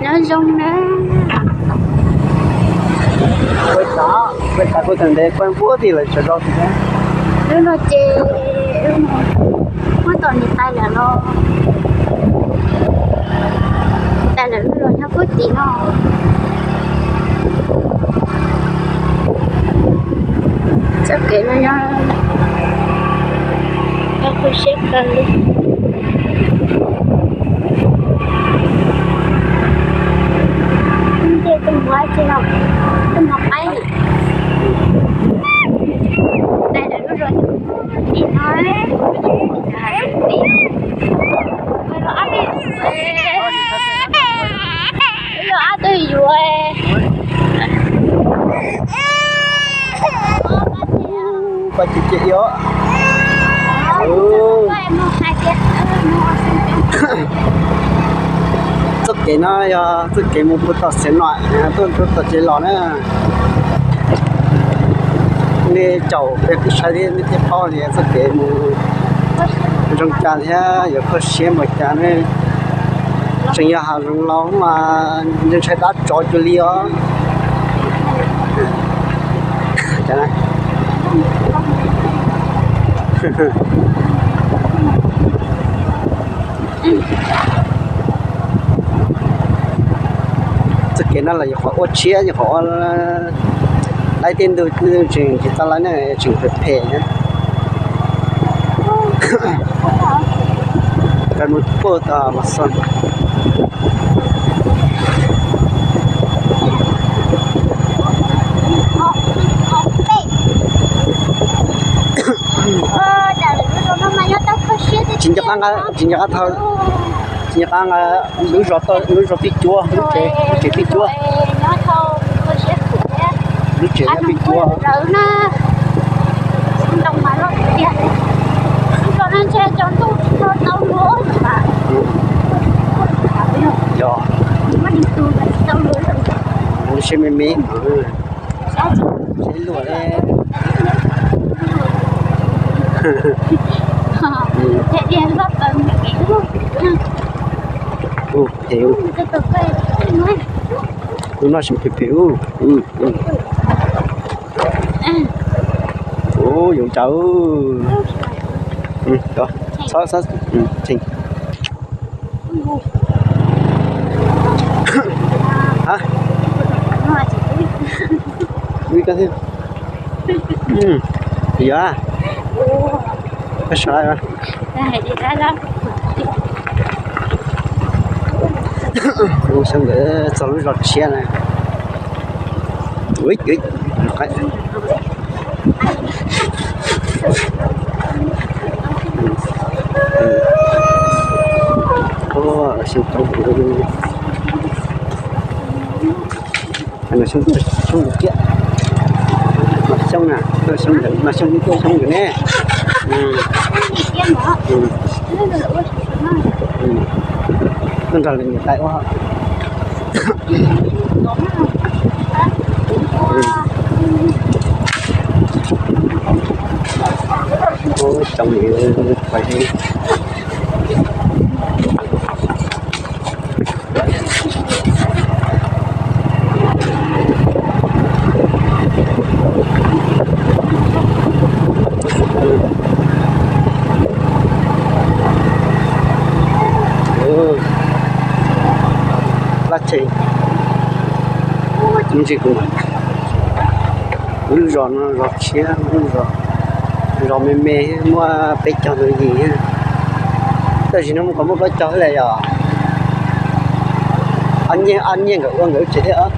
Nyob zoo na. Kuv xav kuv tseem ntev kuv npuab ti lawm tsav zog. Lub no ces muab tom niam tais lawm los, niam tais lawm lub zos nyob puag tim no. Txoj kev no yog, yog khuv siab kawg li. Ntiaj teb mus ua tsi los, teb mus qaib. Tais lawm lub zos tim no, los ab tug yuav. Paj cem cem ib. Txoj kev no yog txoj kev mus puag tom Xiav Nom tuaj rau tom tsev los na. Nej caum peb kuj saib thiab nej thiaj paub tias txoj kev mus zoo cas thiab yuav kho siab npaum cas ne. Tseem yog hav zoov laus mas ntshai dab tsov cuag li os. Txoj kev no los yog qhov ua tshiab, yog qhov ua laib tej ntug tseem tsis tau laib ne, tseem phem phem thiab. Mus puag tom Mas Xos. Tsis nco qab, tsis nco qab thaum, tsis nco qab nqa lub zos, lub zos twb cuab, lub tsev, lub tsev twb cuab, lub tsev twb cuab. Yog, lub siab me me, siab luaj li. Phem, lub no tseem phem phem. Ua yoov tsawv. Txhob, txhob, tseem. Yog, koj saib, xyov nkawd txog lub zos tshiab na. Xyoo, xyoo ntawd, xyoo ntawd, mas xyoo na, xyoo ntawd, mas xyoo ntawd, xyoo ntawd ne. Tuaj nrog lawv niam tais ua. Ua tsoom li pais li. Laj tsev, ntsis kuv, lub zos no zos tshiab, lub zos, zos me me, muaj peb caug tus yim. Tam sim no mus kom muaj plaub caug thiab yom. Ob nyiaj nkawd ua nkawd lub tsev thiab os.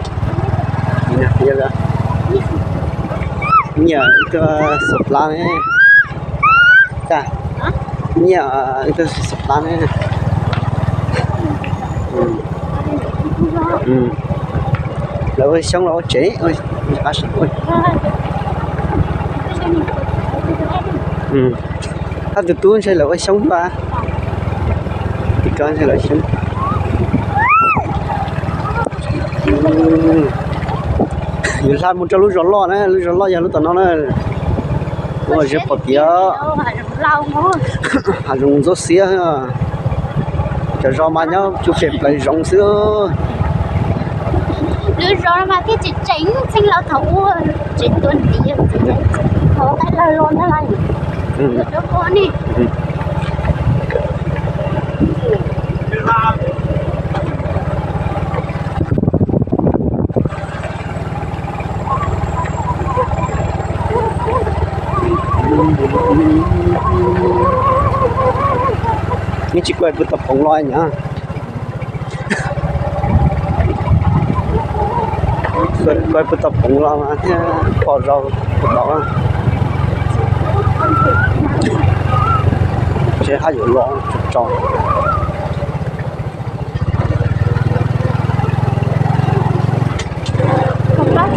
Nyiaj ib tug xov plab ne. Nyiaj ib tug xov plab ne. Lawv ua xyoob los ua tsev. Tab tus tub ntshe lawv ua xyoob pa. Tim ko ntshe lawv xyoob. Yus hla mus rau lub zos loj na, lub zos loj yog lub tom no na. Ua zes pom tias hav zoov ntxuav xiab. Cov zos mas nyob tsuj pem plaws zoov xwb. Lub zos no mas thiaj tseem tseem txheej los thaum ub, tseem tuaj ntiav thaum qaij lawg los ntag lauj. Rau qhov ne, yeej tsis koj puas tau phoov los nyob. Koj puas tau phoov los mas thiaj pom zos puas tau. Ces haj yuav los tsaus tsaus. Lawv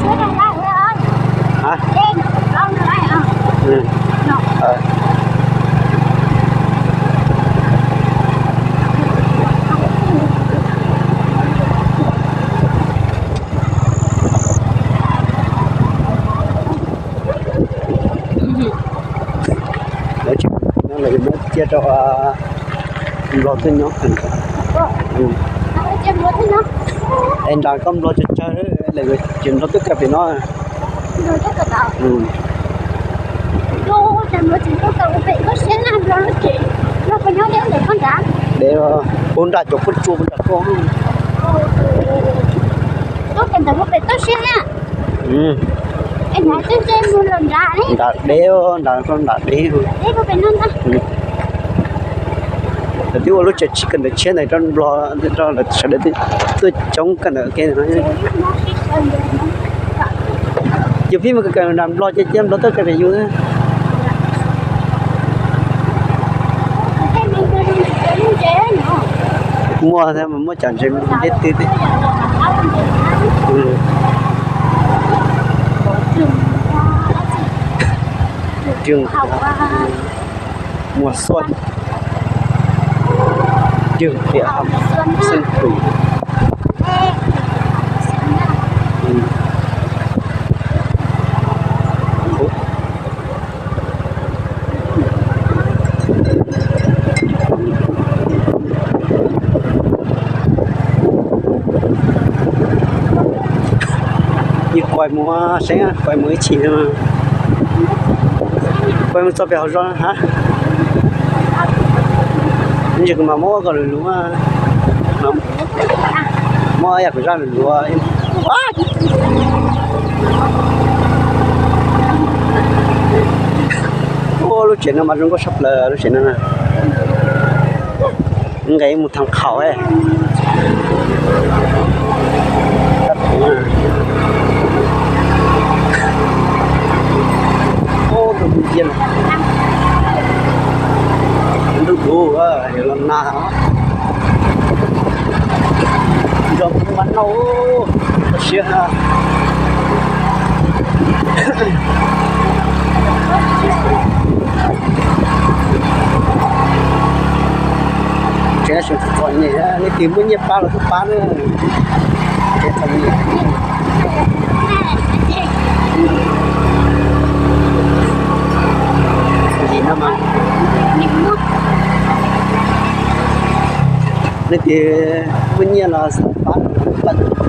tsis pom no lawv yuav muab cia rau nplog tuaj nyob kawg. Es nram koj nplog tsawg tsawg lawm, ces nplog tuaj kaw pem no. Dev, puag nram cov koj tsua puag nram koj. Nram dev, nram koj nram dev. Lawv twb ua lub tsev tsis kawg ntawd tshiab ntawd rau nplog, rau lawv sawv daws tuaj coob kawg ntawd. Yus pib mus kawm nram nplog ces cia nplog tuaj kaw pem yus. Muaj, muaj cov ntses deb twb. Rừng mùa xuân, rừng địa hồng xanh tươi. Yus kuaj mus seev, kuaj mus ib chim no, kuaj mus txog pem hauv zos hab. Ntsis kuv mam muab koj lus luv, muab yam kuv zaj lus luv. Ua lub tsev no mas zoo nkauj saj plaws lub tsev no na. Nqes mus thav qhaum. Ntuj dub, los nag, nrog kuv mab noj, kho siab. Tsev txom nyem, leej twg muaj nyiaj pab los kuj pab na. Tsev txom nyem. Ntsis no mas leej twg muaj nyiaj los xav pab los pab.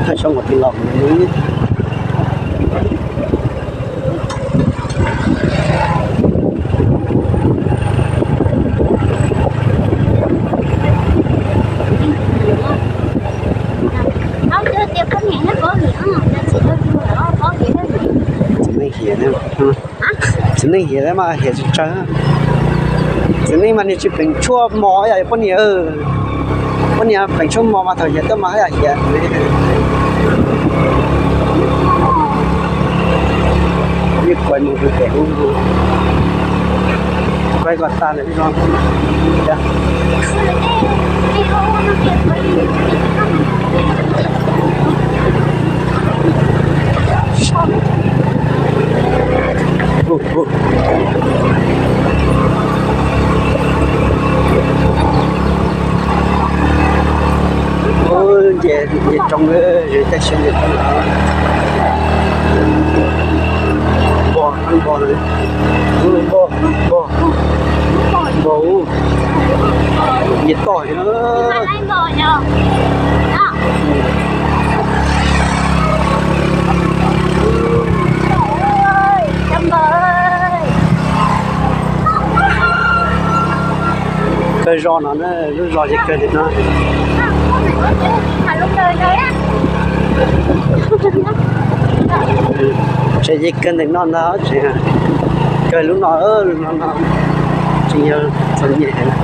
Thaj xyoob ua ti los. Txiv neej hiam, txiv neej hiam mas hiam tsis tsawg. Txiv neej mas nws tsis pleev tshuaj mos yom poj niam. Poj niam pleev tshuaj mos mas thaum hiam tuaj mas haj yam hiam. Yeej kuaj mus pem ub, kuaj kom tag lawm no. Ntses, ntses roob, ntses taj siab ntses roob. Npog, npog, npog, npog, nce toj na. Kawg zos no na, lub zos ces kawg ntawm no. Tseem yeej kawg ntawm no ntag, tseem kawg lub no, lub no no tseem yog txom nyem heev.